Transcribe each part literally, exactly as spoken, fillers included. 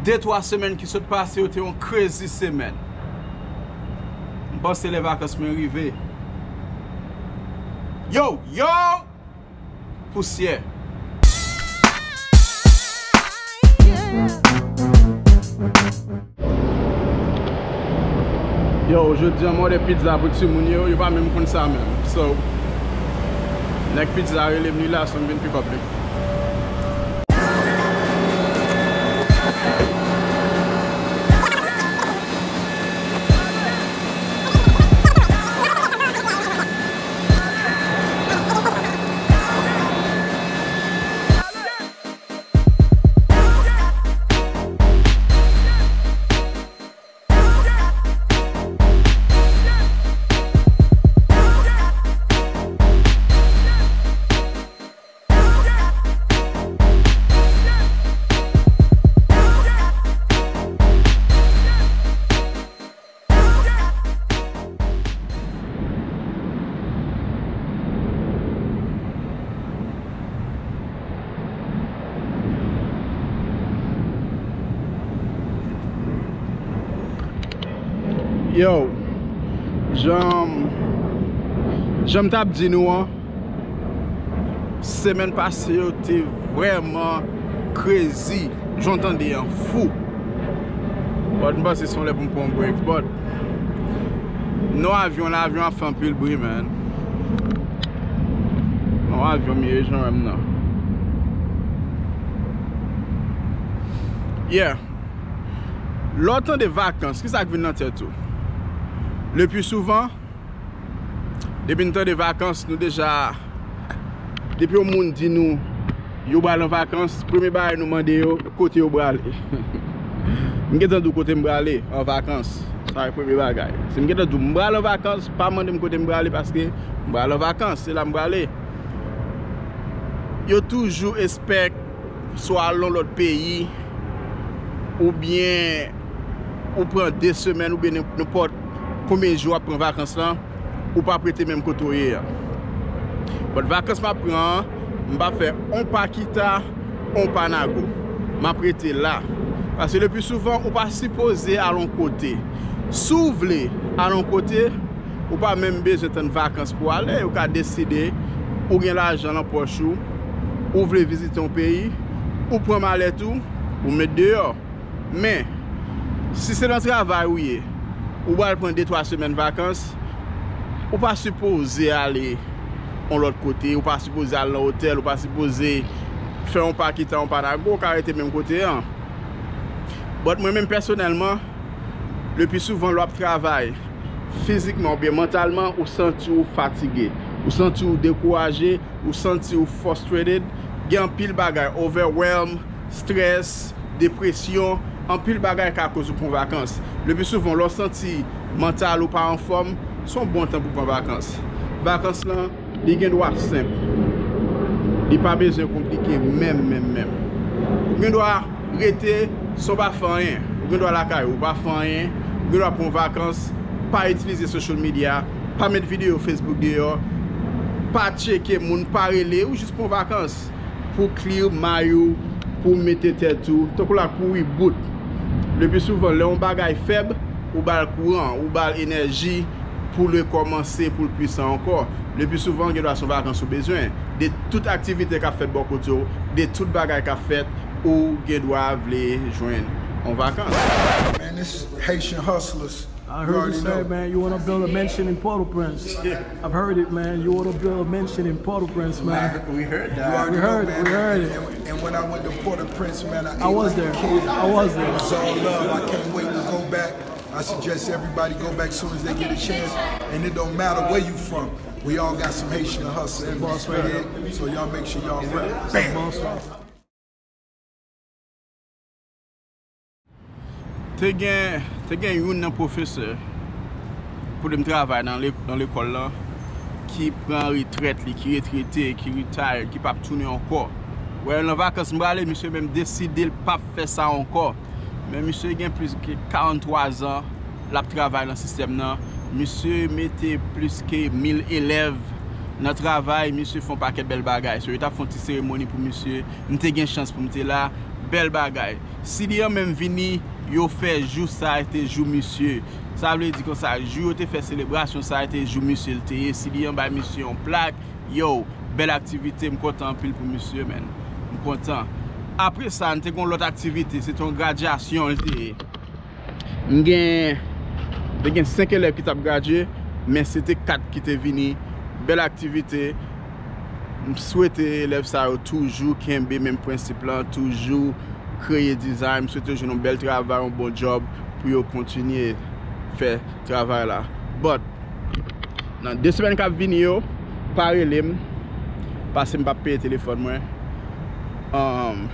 De twa semèn ki sot pase yo te yon crazy semèn. M panse lè vakans mwen rive. Yo, yo! Pousyè. Yo, jodi an m òdè pizza pou timoun yo, yo pa menm konn sa menm. So, nèg pizza rele m, li la, so m vin pick up li. Yo, jan, jan m t ap di nou an, semèn pase yo te vrèman crazy, jan w tande an, fou. But m panse se yon lè pou m pran yon break, but non, avyon, la, avyon ap fè anpil bri, man. Non, avyon, m ye jan wè m nan. Yeah. Lè w tande vakans, kisa k vin nan tèt ou? Le plus souvent, depi n tande vakans, nou deja, depi yon moun di nou yo pral an vakans, premye bagay nou mande yo, kote yo prale? M gentan di w kote m prale, an vakans. Sa e premye bagay. Si m gentan di w m pral an vakans, pa mande m kote m prale, paske m pral an vakans, se la m prale. Yo toujou espèk swa al nan lòt peyi, oubyen ou pran de semèn, oubyen nenpòt konbyen jou w ap pran vakans lan, ou p ap rete menm kote w ye a. But vakans m ap pran an, m p ap fè on pa kita, on pa nago. M ap rete la. Paske le plus souvent, ou pa sipoze al on kote. Si w vle al on kote, ou pa menm bezwen tann vakans pou w ale. Ou ka deside, ou gen lajan nan pòch ou, ou vle vizite yon peyi, ou pran malèt ou, ou met deyò. Men, si se nan travay ou ye, ou pral pran de twa semèn vakans, ou pa sipoze ale yon lòt kote, ou pa sipoze al nan otèl, ou pa sipoze fè yon pa kita, yon pa nago, ou ka rete menm kote an. But mwen menm pèsonèlman, le plus souvent lè w ap travay, fizikman oubyen mantalman, ou santi w fatige, ou santi w dekouraje, ou santi w frustrated, gen anpil bagay, overwhelm, strès, depresyon, anpil bagay ka koz ou pran vakans. Le plus souvent, lè w santi mantal ou pa anfòm, se yon bon tan pou pran vakans. Vakans lan, li gen dwa senp. Li pa bezwen konplike menm, menm, menm. Ou gen dwa rete san w pa fè anyen. Ou gen dwa lakay ou, ou pa fè anyen. Ou gen dwa pran vakans, pa itilize social media, pa met videyo Facebook deyò, pa tcheke moun, pa rele, ou jis pran vakans pou clear mind ou, pou mete tèt ou, tankou la pou reboot. Le plus souvent, lè yon bagay fèb, ou ba l kouran, ou ba l enèji pou l rekòmanse, pou l pwisan ankò. Le plus souvent, gen dwa se yon vakans ou bezwen. De tout aktivite k ap fèt bò kote w, de tout bagay k ap fèt, ou gen dwa vle jwenn yon vakans. Man, this Haitian hustlers. I heard you say, man, you want to build a mansion in Port-au-Prince. I've heard it, man. You want to build a mansion in Port-au-Prince, man. We heard that. We heard, we heard it. And, and when I went to Port-au-Prince, man, I ate like a kid. I was there. I was there. It was all love. I can't wait to go back. I suggest everybody go back as soon as they get a chance. And it don't matter where you from. We all got some Haitian hustle in us, man. So y'all make sure y'all rep. Bam! Te gen, te gen youn nan pwofesè kote m travay nan le-, nan lekòl lan ki pran retrèt li, ki retrete, ki retire, ki p ap tounen ankò. Well, nan vakans m prale, misye menm deside l p ap fè sa ankò. Men misye gen plis ke karannntwa zan l ap travay nan sistèm nan. Misye mete plis ke mil elèv nan travay, misye fè yon pakèt bèl bagay. So, yo t ap fè yon ti seremoni pou misye. M te gen chans pou m te la. Bèl bagay. Sidi an menm vini, yo fè jou sa a te jou misye. Sa vle di konsa, jou yo te fè selebrasyon sa a te jou misye l te ye. Sidi an bay misye yon plak. Yo, bèl aktivite, m kontan anpil pou misye, menn. M kontan. Apre sa, n te gen yon lòt aktivite, se te yon gradyasyon l te ye. M gen, te gen senk elèv ki t ap gradye, men se te kat ki te vini. Bèl aktivite. M swete elèv sa yo toujou kenbe menm prensip lan, toujou kreye dizay. M swete yo jwenn yon bèl travay, yon bon djòb pou yo kontinye fè travay la. But, nan de semèn k ap vini yo, pa rele m, paske m p ap peye telefòn mwen. Um,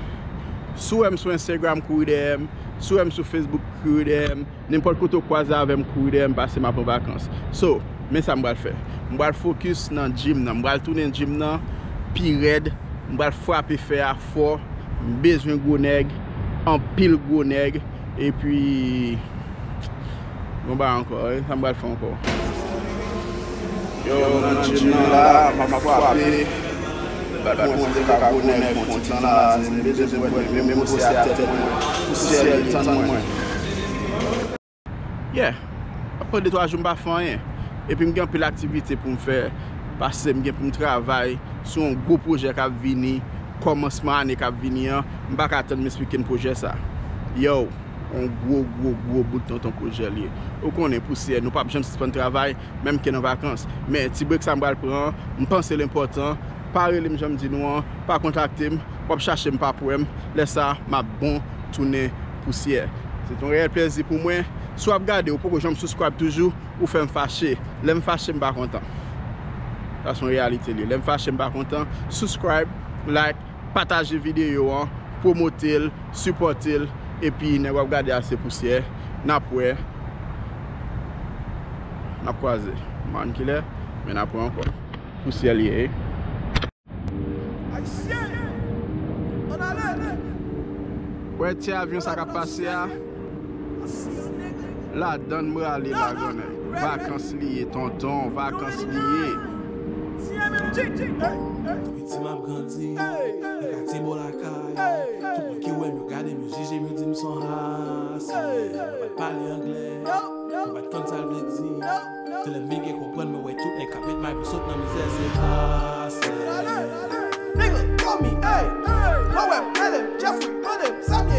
si w wè m sou Instagram, kouri dèyè m. Si w wè m sou Facebook, kouri dèyè m. Nenpòt kote w kwaze avè m, kouri dèyè m, paske m ap an vakans. So, men sa m pral fè. M pral fokis nan gym nan. M pral tounen gym nan pi rèd. M pral frape fè a fò. M bezwen gwo nèg, anpil gwo nèg. Epi, bon bagay ankò, wi. Sa m pral fè ankò. Yo, nan gym nan la, m ap frape. Bat mwen se te ka gwo nèg kontit lan la, se m bezwen pran menm, menm pose a tèt mwen, pousyè li tann mwen. Yeah. Apre de twa jou m pa fè anyen. Epi m gen anpil aktivite pou m fè, paske m gen pou m travay sou yon gwo pwojè k ap vini, kòmansman ane k ap vini an. M pa ka tann m esplike n pwojè sa. Yo, yon gwo, gwo, gwo bout tonton pwojè l ye. Ou konnen, pousyè, nou p ap janm sispann travay, menm ke nan vakans. Men ti brek sa m pral pran an, m panse l enpòtan. Pa rele m jan m di nou an, pa kontakte m, w ap chache m, p ap wè m. Lè sa a, m ap bon tounen pousyè. Se t yon reyèl plezi pou mwen. Si w ap gade, ou poko janm subscribe toujou, ou fè m fache. Lè m fache, m pa kontan. Sa se yon reyalite li. Lè m fache, m pa kontan. Subscribe, like, pataje videyo an, pwomote l, sipòte l, epi nèg w ap gade a se pousyè. N ap wè. N ap kwaze. M pa konn kilè, men n ap wè ankò. Pousyè l ye, wi. Wè ti avyon sa k ap pase a? Ladann m rale la, grannèg. Vakans li ye, tonton, vakans li ye. Depi ti m ap grandi nan katye bò lakay, tout moun ki wè m, yo gade m, yo jije m, yo di m s on hustler. Mwen pa t pale anglè, mwen pa t konn sa l vle di. Se lè m vin gen konprann, mwen wè tout nèg k ap met may pou sot nan mizè, se hustler. Nigga, call me, hey. Mwen wè m, rele m, Jeffrey, mande m, sa m